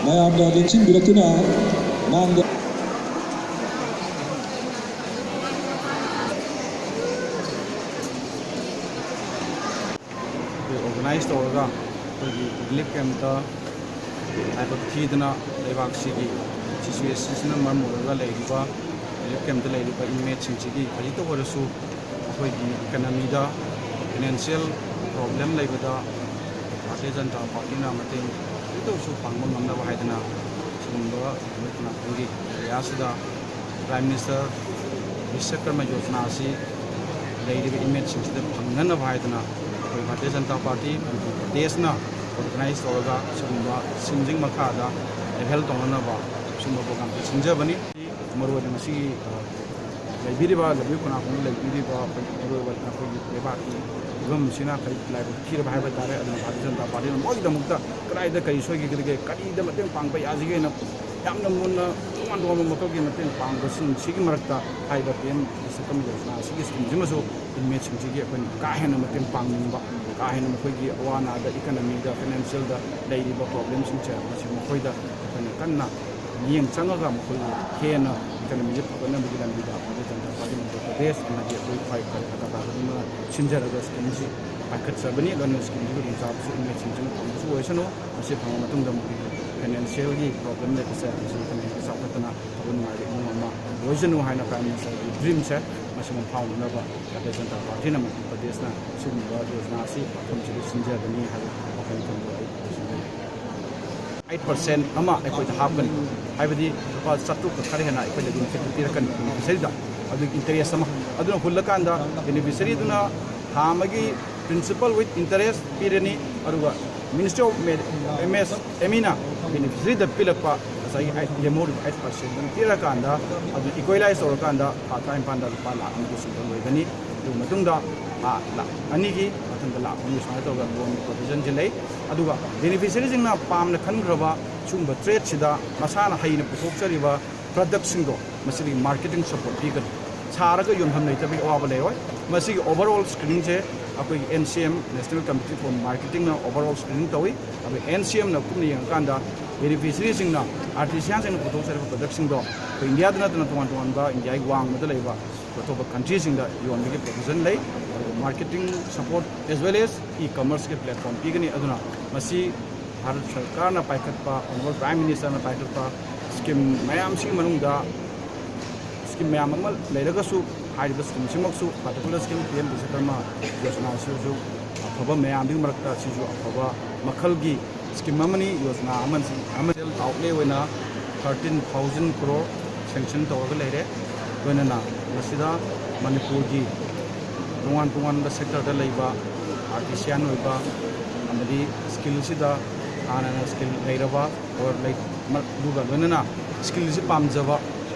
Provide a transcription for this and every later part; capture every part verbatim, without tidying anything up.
ꯃꯌꯥꯝꯅ ꯂꯦꯡꯁꯤꯟꯕꯤꯔꯛꯇꯨꯅ ꯃꯥꯡꯗ ꯑꯩꯈꯣꯏ ꯑꯣꯔꯒꯅꯥꯏꯖ ꯇꯧꯔꯒ ꯑꯩꯈꯣꯏꯒꯤ ꯔꯤꯂꯤꯐ ꯀꯦꯝꯞꯇ ꯂꯥꯏꯕꯛ ꯊꯤꯗꯅ ꯂꯩꯕꯥꯛꯁꯤꯒꯤ ꯁꯤꯆꯨꯋꯦꯁꯟꯁꯤꯅ ꯃꯔꯝ ꯑꯣꯏꯔꯒ ꯂꯩꯔꯤꯕ ꯔꯤꯂꯤꯐ ꯀꯦꯝꯞꯇ ꯂꯩꯔꯤꯕ ꯏꯟꯃꯦꯠꯁꯤꯡꯁꯤꯒꯤ ꯈꯖꯤꯛꯇ ꯑꯣꯏꯔꯁꯨ ꯑꯩꯈꯣꯏꯒꯤ ꯏꯀꯅꯃꯤꯗ ꯐꯥꯏꯅꯥꯟꯁꯤꯌꯦꯜ ꯄ꯭ꯔꯣꯕ꯭ꯂꯦꯝ ꯂꯩꯕꯗ ꯚꯥꯔꯇꯤꯌ ꯖꯅꯇꯥ ꯄꯥꯔꯇꯤꯅ ꯃꯇꯦꯡ ꯈꯖꯤꯛꯇ ꯑꯣꯏꯔꯁꯨ ꯄꯥꯡꯕ ꯉꯝꯅꯕ ꯍꯥꯏꯗꯅ ꯁꯤꯒꯨꯝꯕ ꯅꯨꯃꯤꯠ ꯀꯅꯥ ꯈꯪꯒꯤ ꯑꯦꯔꯤꯌꯥꯁꯤꯗ ꯄ꯭ꯔꯥꯏꯝ ꯃꯤꯅꯤꯁꯇꯔ ꯕꯤꯁ꯭ꯋꯀꯔꯃ ꯌꯣꯖꯅꯥ ꯑꯁꯤ ꯂꯩꯔꯤꯕ ꯏꯟꯃꯦꯠꯁꯤꯡꯁꯤꯗ ꯐꯪꯅꯅꯕ ꯍꯥꯏꯗꯅ ꯑꯩꯈꯣꯏ ꯚꯥꯔꯇꯤꯌ ꯖꯅꯇꯥ ꯄꯥꯔꯇꯤ ꯃꯅꯤꯄꯨꯔ ꯄ꯭ꯔꯗꯦꯁꯅ ꯑꯣꯔꯒꯅꯥꯏꯖ ꯇꯧꯔꯒ ꯁꯤꯒꯨꯝꯕ ꯁꯤꯟꯖꯤꯡ ꯃꯈꯥꯗ ꯑꯦꯚꯦꯜ ꯇꯧꯅꯅꯕ ꯁꯤꯒꯨꯝꯕ ꯄ꯭ꯔꯣꯒ꯭ꯔꯥꯝꯁꯤ ꯁꯤꯟꯖꯕꯅꯤ꯫ ꯃꯔꯨꯑꯣꯏꯅ ꯉꯁꯤꯒꯤ, ꯑ, ꯂꯩꯕꯤꯔꯤꯕ ꯂꯝꯕꯤ ꯈꯣꯡꯅꯥꯡ ꯈꯣꯡꯗ ꯂꯩꯕꯤꯔꯤꯕ ꯑꯩꯈꯣꯏ ꯃꯔꯨꯑꯣꯏꯕ ꯑꯩꯈꯣꯏꯒꯤ ꯂꯩꯕꯥꯛꯀꯤ ꯐꯤꯕꯝꯁꯤꯅ ꯀꯔꯤ ꯂꯥꯏꯕꯛ ꯊꯤꯔꯕ ꯍꯥꯏꯕ ꯇꯥꯔꯦ꯫ ꯑꯗꯨꯅ ꯚꯥꯔꯇꯤꯌ ꯖꯅꯇꯥ ꯄꯥꯔꯇꯤꯅ ꯃꯣꯏꯒꯤꯗꯃꯛꯇ ꯀꯗꯥꯏꯗ ꯀꯔꯤ ꯁꯣꯏꯈꯤꯒꯗꯒꯦ, ꯀꯔꯤꯗ ꯃꯇꯦꯡ ꯄꯥꯡꯕ ꯌꯥꯁꯤꯒꯦꯅ ꯌꯥꯝꯅ ꯃꯨꯟꯅ ꯇꯣꯉꯥꯟ ꯇꯣꯉꯥꯟꯕ ꯃꯈꯜꯒꯤ ꯃꯇꯦꯡ ꯄꯥꯡꯕꯁꯤꯡꯁꯤꯒꯤ ꯃꯔꯛꯇ ꯍꯥꯏꯔꯤꯕ ꯄꯤ ꯑꯦꯝ ꯕꯤꯁ꯭ꯋꯀꯔꯃ ꯌꯣꯖꯅꯥ ꯑꯁꯤꯒꯤ ꯁ꯭ꯀꯤꯝꯁꯤꯃꯁꯨ ꯏꯟꯃꯦꯠꯁꯤꯡꯁꯤꯒꯤ ꯑꯩꯈꯣꯏꯅ ꯀꯥ ꯍꯦꯟꯅ ꯃꯇꯦꯡ ꯄꯥꯡꯅꯤꯡꯕ, ꯀꯥ ꯍꯦꯟꯅ ꯃꯈꯣꯏꯒꯤ ꯑꯋꯥ ꯑꯅꯥꯗ, ꯏꯀꯅꯃꯤꯗ, ꯐꯥꯏꯅꯥꯟꯁꯤꯌꯦꯜꯗ ꯂꯩꯔꯤꯕ ꯄ꯭ꯔꯣꯕ꯭ꯂꯦꯝꯁꯤꯡꯁꯦ ꯃꯁꯤ ꯃꯈꯣꯏꯗ ꯑꯩꯈꯣꯏꯅ ꯀꯟꯅ ꯃꯤꯠꯌꯦꯡ ꯆꯪꯉꯒ ꯃꯈꯣꯏꯕꯨ ꯍꯦꯟꯅ ꯏꯀꯅꯃꯤꯁꯦ ꯐꯒꯠꯅꯕꯒꯤ ꯂꯝꯕꯤꯗ ꯚꯥꯔꯇꯤꯌ ꯖꯅꯇꯥ ꯄꯥꯔꯇꯤ ꯃꯅꯤꯄꯨꯔ ꯄ꯭ꯔꯗꯦꯁ ꯑꯃꯗꯤ ꯑꯩꯈꯣꯏ ꯈ꯭ꯋꯥꯏ ꯐꯔꯦ ꯍꯥꯏꯕ ꯄꯥꯔꯇꯤꯅ ꯁꯤꯟꯖꯔꯒ ꯁ꯭ꯀꯤꯝꯁꯤ ꯄꯥꯏꯈꯠꯆꯕꯅꯤ꯫ ꯂꯣꯏꯅꯅ ꯁ꯭ꯀꯤꯝꯁꯤꯒꯤ ꯈꯨꯗꯣꯡꯆꯥꯕꯁꯨ ꯏꯟꯃꯦꯠꯁꯤꯡꯁꯤꯅ ꯐꯪꯕꯁꯨ ꯑꯣꯏꯁꯅꯨ꯫ ꯃꯁꯤ ꯐꯪꯉ ꯃꯇꯨꯡꯗ ꯃꯈꯣꯏꯒꯤ ꯐꯥꯏꯅꯥꯟꯁꯤꯌꯦꯜꯒꯤ ꯄ꯭ꯔꯣꯕ꯭ꯂꯦꯝ ꯂꯩꯕꯁꯦ ꯃꯁꯤ ꯏꯀꯅꯃꯤꯒꯤ ꯆꯥꯎꯈꯠꯇꯅ ꯑꯐꯕ ꯅꯨꯡꯉꯥꯏꯕ ꯏꯃꯨꯡ ꯑꯃ ꯑꯣꯏꯁꯅꯨ ꯍꯥꯏꯅ ꯄ꯭ꯔꯥꯏꯝ ꯃꯤꯅꯤꯁꯇꯔꯒꯤ ꯗ꯭ꯔꯤꯝꯁꯦ ꯃꯁꯤ ꯃꯪꯐꯥꯎꯅꯅꯕ ꯚꯥꯔꯇꯤꯌ ꯖꯅꯇꯥ ꯄꯥꯔꯇꯤꯅ ꯃꯅꯤꯄꯨꯔ ꯄ꯭ꯔꯗꯦꯁꯅ ꯁꯤꯒꯨꯝꯕ ꯌꯣꯖꯅꯥ ꯑꯁꯤ ꯃꯐꯝꯁꯤꯗ ꯁꯤꯟꯖꯕꯅꯤ ꯍꯥꯏꯕ ꯋꯥꯐꯝ ꯊꯝꯕ ꯑꯩ ꯂꯣꯏꯁꯤꯟꯖꯔꯤ꯫ ꯑꯩꯠ ꯄꯥꯔꯁꯦꯟ ꯑꯃ ꯑꯩꯈꯣꯏꯗ ꯍꯥꯞꯀꯅꯤ, ꯍꯥꯏꯕꯗꯤ ꯂꯨꯄꯥ ꯆꯥꯇ꯭ꯔꯨꯛꯀ ꯈꯔ ꯍꯦꯟꯅ ꯑꯩꯈꯣꯏꯗ ꯕꯦꯅꯤꯐꯤꯠꯇꯨ ꯄꯤꯔꯛꯀꯅꯤ ꯕꯦꯅꯤꯐꯤꯁꯔꯤꯗ꯫ ꯑꯗꯨꯒꯤ ꯏꯟꯇꯔꯦꯁ ꯑꯃ ꯑꯗꯨꯅ ꯍꯨꯜꯂꯀꯥꯟꯗ ꯕꯦꯅꯤꯐꯤꯁꯔꯤꯗꯨꯅ ꯊꯥ ꯑꯃꯒꯤ ꯄ꯭ꯔꯤꯟꯁꯤꯄꯜ ꯋꯤꯠ ꯏꯟꯇꯔꯦꯁ ꯄꯤꯔꯅꯤ꯫ ꯑꯗꯨꯒ ministry of M S M ꯏꯅ ꯕꯦꯅꯤꯐꯤꯁꯔꯤꯗ ꯄꯤꯔꯛꯄ ꯉꯁꯥꯏꯒꯤ ꯑꯩꯠ ꯂꯦꯝꯍꯧꯔꯤꯕ ꯑꯩꯠ ꯄꯥꯔꯁꯦꯟꯗꯨꯅ ꯄꯤꯔꯀꯥꯟꯗ ꯑꯗꯨ ꯏꯀ꯭ꯋꯦꯂꯥꯏꯁ ꯇꯧꯔꯀꯥꯟꯗ ꯊꯥ ꯇꯔꯥꯅꯤꯄꯥꯟꯗ ꯂꯨꯄꯥ ꯂꯥꯈ ꯑꯃꯒꯤ ꯁꯦꯟꯐꯝ ꯑꯣꯏꯒꯅꯤ꯫ ꯑꯗꯨꯒꯤ ꯃꯇꯨꯡꯗ ꯊꯥ ꯂꯥꯈ ꯑꯅꯤꯒꯤ, ꯃꯊꯪꯗ ꯂꯥꯈ ꯑꯍꯨꯝꯒꯤ ꯁꯨꯃꯥꯏꯅ ꯇꯧꯔꯒ ꯂꯣꯟꯒꯤ ꯄ꯭ꯔꯣꯕꯤꯖꯟꯁꯤ ꯂꯩ꯫ ꯑꯗꯨꯒ ꯕꯦꯅꯤꯐꯤꯁꯔꯤꯁꯤꯡꯅ ꯄꯥꯝꯅ ꯈꯟꯈ꯭ꯔꯕ ꯁꯤꯒꯨꯝꯕ ꯇ꯭ꯔꯦꯠꯁꯤꯗ ꯃꯁꯥꯅ ꯍꯩꯅ ꯄꯨꯊꯣꯛꯆꯔꯤꯕ ꯄ꯭ꯔꯗꯛꯁꯤꯡꯗꯣ ꯃꯁꯤꯗꯒꯤ ꯃꯥꯔꯀꯦꯇꯤꯡ ꯁꯄꯣꯔꯠ ꯄꯤꯒꯅꯤ꯫ ꯁꯥꯔꯒ ꯌꯣꯟꯐꯝ ꯂꯩꯇꯕꯒꯤ ꯑꯋꯥꯕ ꯂꯩꯔꯣꯏ꯫ ꯃꯁꯤꯒꯤ overall screeningꯁꯦ ꯑꯩꯈꯣꯏꯒꯤ N C M, National Committee for Marketingꯅ overall screening ꯇꯧꯏ꯫ ꯑꯗꯨꯒ N C Mꯅ ꯀꯨꯞꯅ ꯌꯦꯡꯉꯀꯥꯟꯗ beneficiaryꯁꯤꯡꯅ, artisanꯁꯤꯡꯅ ꯄꯨꯊꯣꯛꯆꯔꯤꯕ productꯁꯤꯡꯗꯣ ꯑꯩꯈꯣꯏ ꯏꯟꯗꯤꯌꯥꯗ ꯅꯠꯇꯅ ꯇꯣꯉꯥꯟ ꯇꯣꯉꯥꯟꯕ ꯏꯟꯗꯤꯌꯥꯒꯤ ꯋꯥꯡꯃꯗ ꯂꯩꯕ ꯑꯇꯣꯞꯄ countryꯁꯤꯡꯗ ꯌꯣꯟꯕꯒꯤ provision ꯂꯩ꯫ ꯑꯗꯨꯒ marketing support as well as e-commerceꯀꯤ platform ꯄꯤꯒꯅꯤ꯫ ꯑꯗꯨꯅ ꯃꯁꯤ ꯚꯥꯔꯠ ꯁꯔꯀꯥꯔꯅ ꯄꯥꯏꯈꯠꯄ, Honourable Prime Ministerꯅ ꯄꯥꯏꯈꯠꯄ scheme ꯃꯌꯥꯝꯁꯤꯒꯤ ꯃꯅꯨꯡꯗ scheme ꯃꯌꯥꯝ ꯑꯃ ꯂꯩꯔꯒꯁꯨ, ꯍꯥꯏꯔꯤꯕ schemeꯁꯤꯃꯛꯁꯨ, particular scheme P M Vishwakarma Yojanaꯁꯤꯁꯨ ꯑꯐꯕ ꯃꯌꯥꯝꯗꯨꯒꯤ ꯃꯔꯛꯇ ꯁꯤꯁꯨ ꯑꯐꯕ ꯃꯈꯜꯒꯤ scheme ꯑꯃꯅꯤ꯫ Yojana ꯑꯃꯁꯤ ꯑꯃ outlay ꯑꯣꯏꯅ thirteen thousand crore sanction ꯇꯧꯔꯒ ꯂꯩꯔꯦ꯫ ꯂꯣꯏꯅꯅ ꯃꯁꯤꯗ ꯃꯅꯤꯄꯨꯔꯒꯤ ꯇꯣꯉꯥꯟ ꯇꯣꯉꯥꯟꯕ sectorꯗ ꯂꯩꯕ artisan ꯑꯣꯏꯕ ꯑꯃꯗꯤ skillꯁꯤꯗ ꯍꯥꯟꯅꯅ skill ꯂꯩꯔꯕ or ꯂꯩ-, ꯃ-, ꯑꯗꯨꯒ ꯂꯣꯏꯅꯅ skillꯁꯤ ꯄꯥꯝꯖꯕ,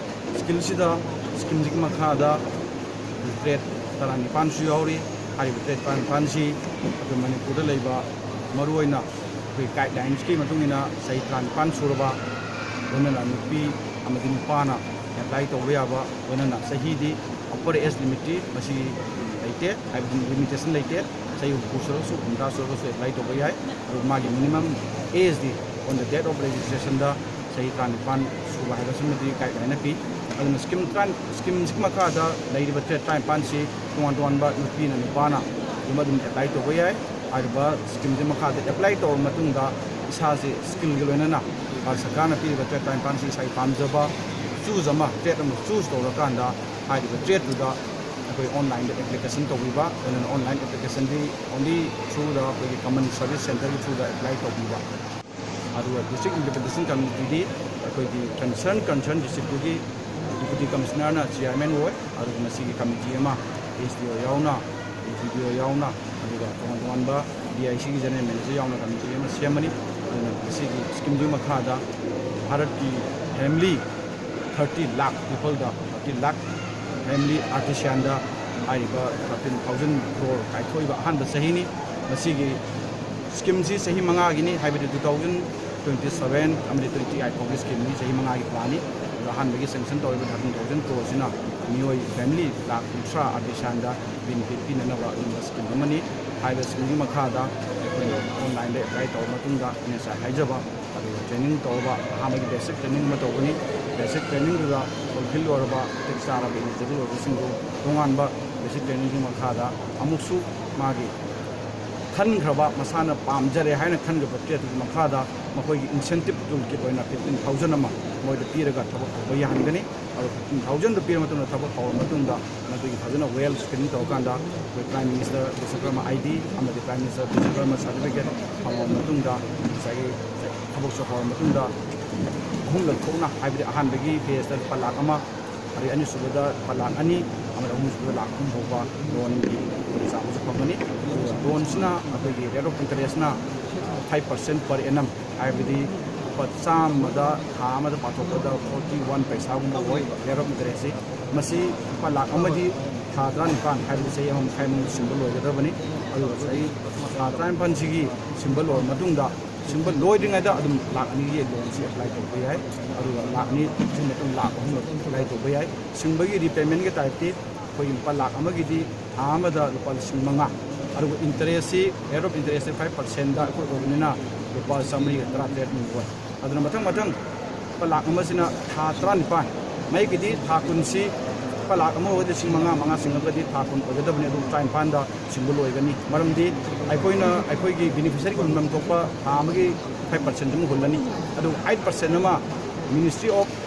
skillꯁꯤꯗ schemeꯁꯤꯒꯤ ꯃꯈꯥꯗ trade ꯇꯔꯥꯅꯤꯄꯥꯟꯁꯨ ꯌꯥꯎꯔꯤ꯫ ꯍꯥꯏꯔꯤꯕ trade ꯇꯔꯥꯅꯤꯄꯥꯟꯁꯤ ꯑꯩꯈꯣꯏ ꯃꯅꯤꯄꯨꯔꯗ ꯂꯩꯕ ꯃꯔꯨꯑꯣꯏꯅ ꯑꯩꯈꯣꯏ guidelinesꯀꯤ ꯃꯇꯨꯡ ꯏꯟꯅ ꯆꯍꯤ ꯇꯔꯥꯅꯤꯄꯥꯟ ꯁꯨꯔꯕ, ꯂꯣꯏꯅꯅ ꯅꯨꯄꯤ ꯑꯃꯗꯤ ꯅꯨꯄꯥꯅ apply ꯇꯧꯕ ꯌꯥꯕ, ꯂꯣꯏꯅꯅ ꯆꯍꯤꯗꯤ upper age limitꯇꯤ ꯃꯁꯤ ꯂꯩꯇꯦ, ꯍꯥꯏꯕꯗꯤ limitation ꯂꯩꯇꯦ꯫ ꯆꯍꯤ ꯍꯨꯝꯐꯨ ꯁꯨꯔꯒꯁꯨ, ꯍꯨꯝꯗ꯭ꯔꯥ ꯁꯨꯔꯒꯁꯨ apply ꯇꯧꯕ ꯌꯥꯏ꯫ ꯑꯗꯨꯒ ꯃꯥꯒꯤ minimum ageꯗꯤ on the date of registrationꯗ ꯆꯍꯤ ꯇꯔꯥꯅꯤꯄꯥꯟ ꯁꯨꯕ ꯍꯥꯏꯕꯁꯤꯃꯗꯤ guideline ꯄꯤ꯫ ꯑꯗꯨꯅ scheme ꯇꯔꯥ-, schemeꯁꯤꯒꯤ ꯃꯈꯥꯗ ꯂꯩꯔꯤꯕ trade ꯇꯔꯥꯅꯤꯄꯥꯟꯁꯤ ꯇꯣꯉꯥꯟ ꯇꯣꯉꯥꯟꯕ ꯅꯨꯄꯤꯅ ꯅꯨꯄꯥꯅ ꯑꯗꯨꯝ ꯑꯗꯨꯝ apply ꯇꯧꯕ ꯌꯥꯏ꯫ ꯍꯥꯏꯔꯤꯕ schemeꯁꯤ ꯃꯈꯥꯗ apply ꯇꯧꯔꯕ ꯃꯇꯨꯡꯗ ꯏꯁꯥꯁꯦ skillꯒ ꯂꯣꯏꯅꯅ ꯚꯥꯔꯠ ꯁꯔꯀꯥꯔꯅ ꯄꯤꯔꯤꯕ trade ꯇꯔꯥꯅꯤꯄꯥꯟꯁꯤ ꯏꯁꯥꯒꯤ ꯄꯥꯝꯖꯕ choose ꯑꯃ, trade ꯑꯃ choose ꯇꯧꯔꯀꯥꯟꯗ ꯍꯥꯏꯔꯤꯕ tradeꯇꯨꯗ ꯑꯩꯈꯣꯏ onlineꯗ application ꯇꯧꯕꯤꯕ, ꯑꯗꯨꯅ online applicationꯗꯤ only throughꯗ ꯑꯩꯈꯣꯏꯒꯤ common service centreꯒꯤ throughꯗ apply ꯇꯧꯕꯤꯕ꯫ ꯑꯗꯨꯒ district implementation committeeꯗꯤ ꯑꯩꯈꯣꯏꯒꯤ concern, concern districtꯇꯨꯒꯤ deputy commissionerꯅ chairman ꯑꯣꯏ꯫ ꯑꯗꯨꯒ ꯃꯁꯤꯒꯤ committee ꯑꯃ S D O ꯌꯥꯎꯅ, D P D O ꯌꯥꯎꯅ, ꯑꯗꯨꯒ ꯇꯣꯉꯥꯟ ꯇꯣꯉꯥꯟꯕ D I Cꯒꯤ general manager ꯌꯥꯎꯅ committee ꯑꯃ ꯁꯦꯝꯃꯅꯤ꯫ ꯑꯗꯨꯅ ꯃꯁꯤꯒꯤ schemeꯗꯨꯒꯤ ꯃꯈꯥꯗ ꯚꯥꯔꯠꯀꯤ family thirty lakh peopleꯗ, thirty lakh family artisanꯗ ꯍꯥꯏꯔꯤꯕ thirteen thousand crore ꯀꯥꯏꯊꯣꯛꯏꯕ ꯑꯍꯥꯟꯕ ꯆꯍꯤꯅꯤ꯫ ꯃꯁꯤꯒꯤ schemeꯁꯤ ꯆꯍꯤ ꯃꯉꯥꯒꯤꯅꯤ, ꯍꯥꯏꯕꯗꯤ two thousand twenty seven ꯑꯃꯗꯤ twenty eight ꯐꯥꯎꯒꯤ schemeꯅꯤ, ꯆꯍꯤ ꯃꯉꯥꯒꯤ planꯅꯤ꯫ ꯑꯗꯨꯒ ꯑꯍꯥꯟꯕꯒꯤ sanction ꯇꯧꯔꯤꯕ thirteen thousand croreꯁꯤꯅ ꯃꯤꯑꯣꯏ ꯐꯦꯃꯤꯂꯤ ꯂꯥꯈ ꯀꯨꯟꯊ꯭ꯔꯥ ꯑꯗꯨꯒꯤ ꯆꯥꯡꯗ ꯕꯦꯅꯤꯐꯤꯠ ꯄꯤꯅꯅꯕ ꯑꯗꯨꯒꯨꯝꯕ ꯁ꯭ꯀꯤꯝ ꯑꯃꯅꯤ꯫ ꯍꯥꯏꯔꯤꯕ ꯁ꯭ꯀꯤꯝꯒꯤ ꯃꯈꯥꯗ ꯑꯩꯈꯣꯏꯅ ꯑꯣꯟꯂꯥꯏꯟꯗ ꯑꯦꯄ꯭ꯂꯥꯏ ꯇꯧꯔꯕ ꯃꯇꯨꯡꯗ ꯑꯩꯅ ꯉꯁꯥꯏ ꯍꯥꯏꯖꯕ ꯑꯗꯨꯒ ꯇ꯭ꯔꯦꯅꯤꯡ ꯇꯧꯔꯕ ꯑꯍꯥꯟꯕꯒꯤ ꯕꯦꯁꯤꯛ ꯇ꯭ꯔꯦꯅꯤꯡ ꯑꯃ ꯇꯧꯒꯅꯤ꯫ ꯕꯦꯁꯤꯛ ꯇ꯭ꯔꯦꯅꯤꯡꯗꯨꯗ ꯐꯨꯜꯐꯤꯜ ꯑꯣꯏꯔꯕ ꯃꯇꯤꯛ ꯆꯥꯔꯕ ꯏꯂꯤꯖꯤꯕꯜ ꯑꯣꯏꯕꯁꯤꯡꯗꯨ ꯇꯣꯉꯥꯟꯕ ꯕꯦꯁꯤꯛ ꯇ꯭ꯔꯦꯅꯤꯡꯒꯤ ꯃꯈꯥꯗ ꯑꯃꯨꯛꯁꯨ ꯃꯥꯒꯤ ꯈꯟꯈ꯭ꯔꯕ, ꯃꯁꯥꯅ ꯄꯥꯝꯖꯔꯦ ꯍꯥꯏꯅ ꯈꯟꯈ꯭ꯔꯕ ꯇ꯭ꯔꯦꯠꯇꯨꯒꯤ ꯃꯈꯥꯗ ꯃꯈꯣꯏꯒꯤ ꯏꯟꯁꯦꯟꯇꯤꯞ ꯇꯨꯜ ꯀꯤꯠ ꯑꯣꯏꯅ ꯐꯤꯐꯇꯤꯟ ꯊꯥꯎꯖꯟ ꯑꯃ ꯃꯣꯏꯗ ꯄꯤꯔꯒ ꯊꯕꯛ ꯇꯧꯕ ꯌꯥꯍꯟꯒꯅꯤ꯫ ꯑꯗꯣ ꯐꯤꯐꯇꯤꯟ ꯊꯥꯎꯖꯟꯗꯨ ꯄꯤꯔ ꯃꯇꯨꯡꯗ ꯊꯕꯛ ꯍꯧꯔ ꯃꯇꯨꯡꯗ ꯃꯗꯨꯒꯤ ꯐꯖꯅ ꯋꯦꯜ ꯁ꯭ꯀ꯭ꯔꯤꯅꯤꯡ ꯇꯧꯔꯀꯥꯟꯗ ꯑꯩꯈꯣꯏ ꯄ꯭ꯔꯥꯏꯝ ꯃꯤꯅꯤꯁꯇꯔ ꯕꯤꯁ꯭ꯋꯀꯔꯃ ꯑꯥꯏ ꯗꯤ ꯑꯃꯗꯤ ꯄ꯭ꯔꯥꯏꯝ ꯃꯤꯅꯤꯁꯇꯔ ꯕꯤꯁ꯭ꯋꯀꯔꯃ ꯁꯥꯔꯇꯤꯐꯤꯀꯦꯠ ꯐꯪꯉꯕ ꯃꯇꯨꯡꯗ ꯉꯁꯥꯏꯒꯤ ꯊꯕꯛꯁꯨ ꯍꯧꯔ ꯃꯇꯨꯡꯗ ꯑꯍꯨꯝꯂꯛ ꯊꯣꯛꯅ, ꯍꯥꯏꯕꯗꯤ ꯑꯍꯥꯟꯕꯒꯤ ꯐꯦꯁꯇ ꯂꯨꯄꯥ ꯂꯥꯈ ꯑꯃ, ꯑꯗꯩ ꯑꯅꯤꯁꯨꯕꯗ ꯂꯨꯄꯥ ꯂꯥꯈ ꯑꯅꯤ, ꯑꯃꯗꯤ ꯑꯍꯨꯝꯁꯨꯕꯗ ꯂꯥꯈ ꯑꯍꯨꯝ ꯐꯥꯎꯕ ꯂꯣꯟꯒꯤ ꯈꯨꯗꯣꯡꯆꯥꯕꯁꯨ ꯐꯪꯒꯅꯤ꯫ ꯑꯗꯨꯒ ꯂꯣꯟꯁꯤꯅ ꯑꯩꯈꯣꯏꯒꯤ rate of interest five percent per annum, ꯍꯥꯏꯕꯗꯤ ꯂꯨꯄꯥ ꯆꯥꯝꯃꯗ ꯊꯥ ꯑꯃꯗ ꯄꯥꯊꯣꯛꯄꯗ ꯐꯣꯔꯇꯤ ꯋꯥꯟ ꯄꯩꯁꯥꯒꯨꯝꯕ ꯑꯣꯏ ꯔꯦꯠ ꯑꯣꯐ ꯏꯟꯇꯔꯦꯁꯁꯤ꯫ ꯃꯁꯤ ꯂꯨꯄꯥ ꯂꯥꯈ ꯑꯃꯗꯤ ꯊꯥ ꯇꯔꯥꯅꯤꯄꯥꯟ, ꯍꯥꯏꯕꯗꯤ ꯆꯍꯤ ꯑꯃ ꯃꯈꯥꯏ ꯃꯅꯨꯡꯗ ꯁꯤꯡꯕ ꯂꯣꯏꯒꯗꯕꯅꯤ꯫ ꯑꯗꯨꯒ ꯆꯍꯤ ꯊꯥ ꯇꯔꯥꯅꯤꯄꯥꯟꯁꯤꯒꯤ ꯁꯤꯡꯕ ꯂꯣꯏꯔ ꯃꯇꯨꯡꯗ, ꯁꯤꯡꯕ ꯂꯣꯏꯗ꯭ꯔꯤꯉꯩꯗ ꯑꯗꯨꯝ ꯂꯥꯈ ꯑꯅꯤꯒꯤ ꯂꯣꯟꯁꯤ ꯑꯦꯄ꯭ꯂꯥꯏ ꯇꯧꯕ ꯌꯥꯏ꯫ ꯑꯗꯨꯒ ꯂꯥꯈ ꯑꯅꯤ, ꯁꯤ ꯃꯇꯨꯡ ꯂꯥꯈ ꯑꯍꯨꯝ ꯑꯦꯄ꯭ꯂꯥꯏ ꯇꯧꯕ ꯌꯥꯏ꯫ ꯁꯤꯡꯕꯒꯤ ꯔꯤꯄꯦꯃꯦꯟꯒꯤ ꯇꯥꯏꯞꯇꯤ ꯑꯩꯈꯣꯏꯒꯤ ꯂꯨꯄꯥ ꯂꯥꯈ ꯑꯃꯒꯤꯗꯤ ꯊꯥ ꯑꯃꯗ ꯂꯨꯄꯥ ꯂꯤꯁꯤꯡ ꯃꯉꯥ, ꯑꯗꯨꯒ ꯏꯟꯇꯔꯦꯁꯁꯤ, ꯔꯦꯠ ꯑꯣꯐ ꯏꯟꯇꯔꯦꯁꯁꯤ ꯐꯥꯏꯚ ꯄꯥꯔꯁꯦꯟꯗ ꯑꯩꯈꯣꯏ ꯑꯣꯏꯕꯅꯤꯅ ꯂꯨꯄꯥ ꯆꯥꯃꯔꯤꯒ ꯇꯔꯥꯇꯔꯦꯠ ꯃꯨꯛ ꯑꯣꯏ꯫ ꯑꯗꯨꯅ ꯃꯊꯪ ꯃꯊꯪ ꯂꯨꯄꯥ ꯂꯥꯈ ꯑꯃꯁꯤꯅ ꯊꯥ ꯇꯔꯥꯅꯤꯄꯥꯟ, ꯃꯌꯦꯛꯀꯤꯗꯤ ꯊꯥ ꯀꯨꯟꯁꯤ ꯂꯨꯄꯥ ꯂꯥꯈ ꯑꯃ ꯑꯣꯏꯔꯒꯗꯤ ꯂꯤꯁꯤꯡ ꯃꯉꯥ, ꯃꯉꯥ ꯁꯤꯡꯉꯒꯗꯤ ꯊꯥ ꯀꯨꯟ ꯑꯣꯏꯒꯗꯕꯅꯤ, ꯑꯗꯨ ꯇꯔꯥꯅꯤꯄꯥꯟꯗ ꯁꯤꯡꯕ ꯂꯣꯏꯒꯅꯤ꯫ ꯃꯔꯝꯗꯤ ꯑꯩꯈꯣꯏꯅ ꯑꯩꯈꯣꯏꯒꯤ ꯕꯦꯅꯤꯐꯤꯁꯔꯤꯒꯤ ꯍꯨꯟꯐꯝ ꯊꯣꯛꯄ ꯊꯥ ꯑꯃꯒꯤ ꯐꯥꯏꯚ ꯄꯥꯔꯁꯦꯟ ꯑꯗꯨꯝ ꯍꯨꯜꯂꯅꯤ꯫ ꯑꯗꯨꯒ ꯑꯩꯠ ꯄꯥꯔꯁꯦꯟ ꯑꯃ ꯃꯤꯅꯤꯁꯇ꯭ꯔꯤ ꯑꯣꯐ